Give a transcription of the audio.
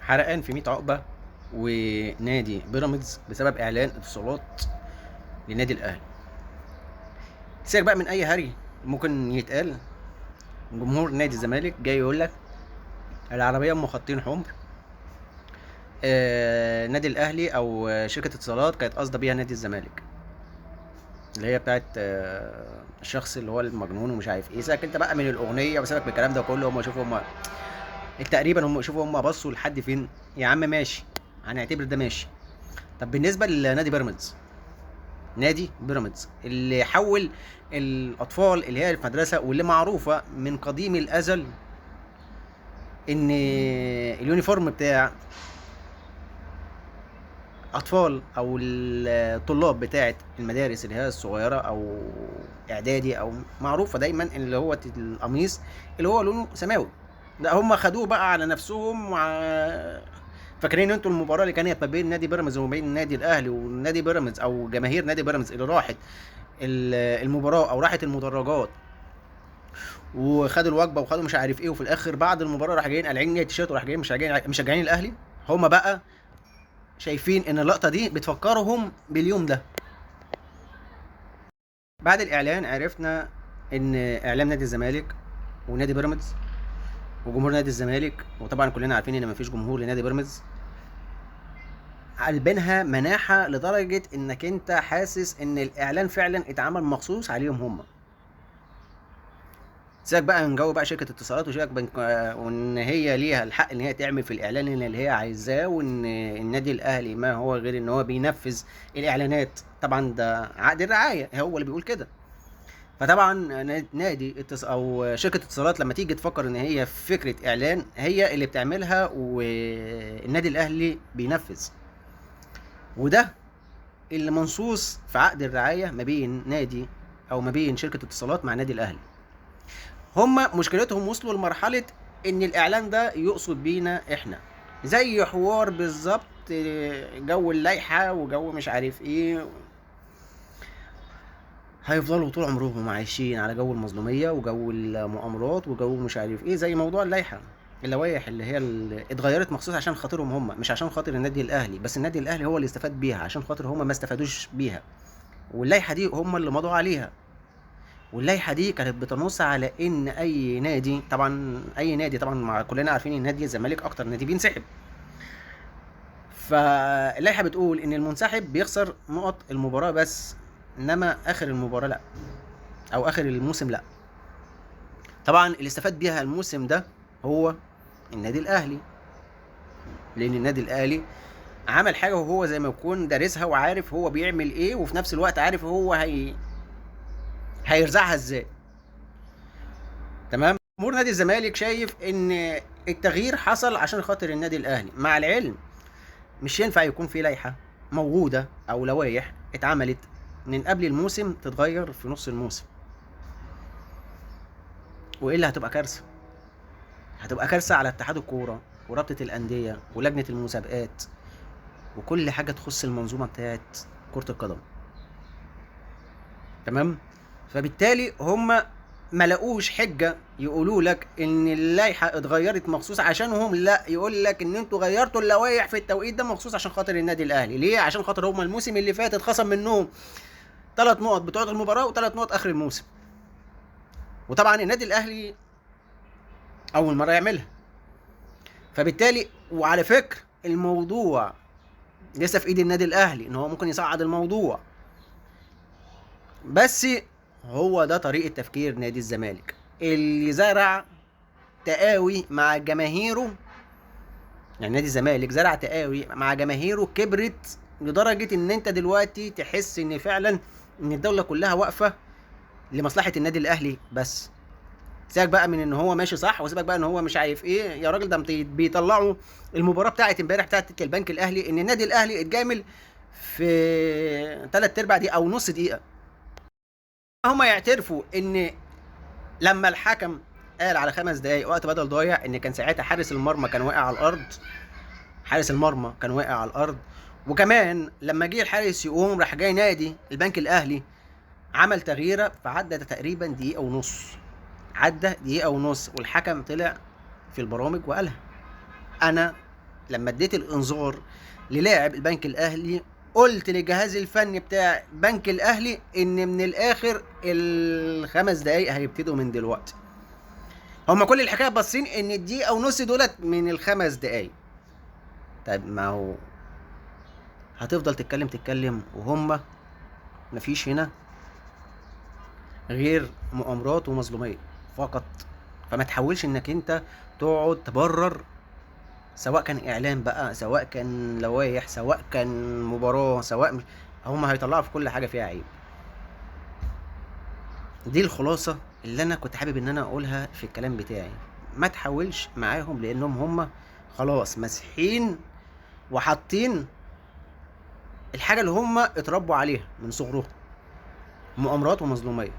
حرقان في 100 عقبه ونادي بيراميدز بسبب اعلان اتصالات لنادي الاهلي. سيبك بقى من اي هري ممكن يتقال. جمهور نادي الزمالك جاي يقول لك العربية ام خطين حمر، نادي الاهلي او شركة اتصالات كانت قاصده بيها نادي الزمالك، اللي هي بتاعت الشخص اللي هو المجنون ومش عارف ايه. سيبك انت بقى من الاغنية وسيبك من الكلام ده كله. هم شوفوا هم تقريبا، هم شوفوا هم بصوا لحد فين يا عم. ماشي، هنعتبر ده ماشي. طب بالنسبة لنادي بيراميدز، نادي بيراميدز اللي حول الاطفال اللي هي في المدرسة واللي معروفة من قديم الازل ان ال uniform بتاع اطفال او الطلاب بتاعه المدارس اللي هي الصغيرة او اعدادي او معروفة دايما اللي هو القميص اللي هو لونه سماوي، لا هم خدوه بقى على نفسهم فاكرين انتوا المباراة اللي كانت ما بين نادي بيراميدز وما بين النادي الاهلي، ونادي بيراميدز او جماهير نادي بيراميدز اللي راحت المباراة او راحت المدرجات وخدوا الوجبة وخدوا مش عارف ايه، وفي الاخر بعد المباراة راح جايين قالعين التيشيرت وراح جايين مشجعين الاهلي. هم بقى شايفين ان اللقطة دي بتفكرهم باليوم ده. بعد الاعلان عرفنا ان اعلام نادي الزمالك ونادي بيراميدز وجمهور نادي الزمالك، وطبعا كلنا عارفين ان مفيش جمهور لنادي بيراميدز، قلبينها مناحه لدرجة انك انت حاسس ان الاعلان فعلا اتعمل مخصوص عليهم هم. سيبك بقى من جو بقى شركة اتصالات وشركه بنك، وان هي ليها الحق ان هي تعمل في الاعلان اللي هي عايزاه، وان النادي الاهلي ما هو غير ان هو بينفذ الاعلانات. طبعا ده عقد الرعاية هو اللي بيقول كده. فطبعا نادي او شركة اتصالات لما تيجي تفكر ان هي فكرة اعلان هي اللي بتعملها والنادي الاهلي بينفذ، وده اللي منصوص في عقد الرعاية ما بين نادي او ما بين شركة اتصالات مع النادي الاهلي. هما مشكلتهم وصلوا لمرحلة ان الاعلان ده يقصد بينا احنا، زي حوار بالظبط جو اللائحة وجو مش عارف ايه. هيفضلوا طول عمرهم عايشين على جو المظلومية وجو المؤامرات وجو مش عارف ايه، زي موضوع اللائحة، اللوائح اللي هي اللي اتغيرت مخصوص عشان خاطرهم هم، مش عشان خاطر النادي الاهلي، بس النادي الاهلي هو اللي استفاد بيها عشان خاطر هم ما استفادوش بيها. واللائحة دي هم اللي مضوا عليها، واللائحه دي كانت بتنص على ان اي نادي، طبعا اي نادي، طبعا مع كلنا عارفين ان نادي الزمالك اكتر نادي بينسحب، فاللائحه بتقول ان المنسحب بيخسر نقط المباراة بس، انما اخر المباراة لا، او اخر الموسم لا. طبعا اللي استفاد بيها الموسم ده هو النادي الاهلي، لان النادي الاهلي عمل حاجة وهو زي ما يكون دارسها وعارف هو بيعمل ايه، وفي نفس الوقت عارف هو هيرزعها ازاي. تمام. جمهور نادي الزمالك شايف ان التغيير حصل عشان خاطر النادي الاهلي، مع العلم مش ينفع يكون في لائحة موجودة او لوائح اتعملت من قبل الموسم تتغير في نص الموسم، والا هتبقى كارثة. هتبقى كارثة على اتحاد الكورة ورابطه الاندية ولجنه المسابقات وكل حاجة تخص المنظومة بتاعت كره القدم. تمام. فبالتالي هم ما لقوش حجه يقولوا لك ان اللائحة اتغيرت مخصوص عشانهم، لا، يقول لك ان انتوا غيرتوا اللوائح في التوقيت ده مخصوص عشان خاطر النادي الاهلي. ليه؟ عشان خاطر هم الموسم اللي فات اتخصم منهم 3 نقط بتوع المباراة و3 نقط اخر الموسم، وطبعا النادي الاهلي اول مرة يعملها. فبالتالي، وعلى فكرة الموضوع لسه في ايد النادي الاهلي ان هو ممكن يصعد الموضوع، بس هو ده طريقة تفكير نادي الزمالك اللي زرع تقاوي مع جماهيره. يعني نادي الزمالك زرع تقاوي مع جماهيره كبرت لدرجة ان انت دلوقتي تحس ان فعلا ان الدولة كلها واقفة لمصلحة النادي الاهلي بس. سيبك بقى من ان هو ماشي صح، وسيبك بقى ان هو مش عارف ايه يا راجل. ده بيطلعوا المباراة بتاعت امبارح بتاعت البنك الاهلي ان النادي الاهلي اتجامل في 3/4 دقيقة او نص دقيقة. هما يعترفوا ان لما الحكم قال على 5 دقايق وقت بدل ضايع، ان كان ساعتها حارس المرمى كان واقع على الارض، حارس المرمى كان واقع على الارض، وكمان لما جه الحارس يقوم راح جاي نادي البنك الاهلي عمل تغييره، فعدى تقريبا دقيقة ونص، عدى دقيقة ونص، والحكم طلع في البرامج وقالها انا لما اديت الانذار للاعب البنك الاهلي قلت للجهاز الفني بتاع بنك الاهلي ان من الاخر ال5 دقايق هيبتدوا من دلوقتي. هما كل الحكاية باصين ان الدقيقة ونص دولت من ال5 دقايق. طيب ما هو هتفضل تتكلم وهم مفيش هنا غير مؤامرات ومظلوميه فقط. فما تحاولش انك انت تقعد تبرر، سواء كان اعلام بقى، سواء كان لوائح، سواء كان مباراة، سواء مش... هم هيطلعوا في كل حاجة فيها عيب. دي الخلاصة اللي انا كنت حابب ان انا اقولها في الكلام بتاعي. ما تحاولش معاهم لانهم هم خلاص مسحين وحاطين الحاجة اللي هم اتربوا عليها من صغرهم، مؤامرات ومظلوميه.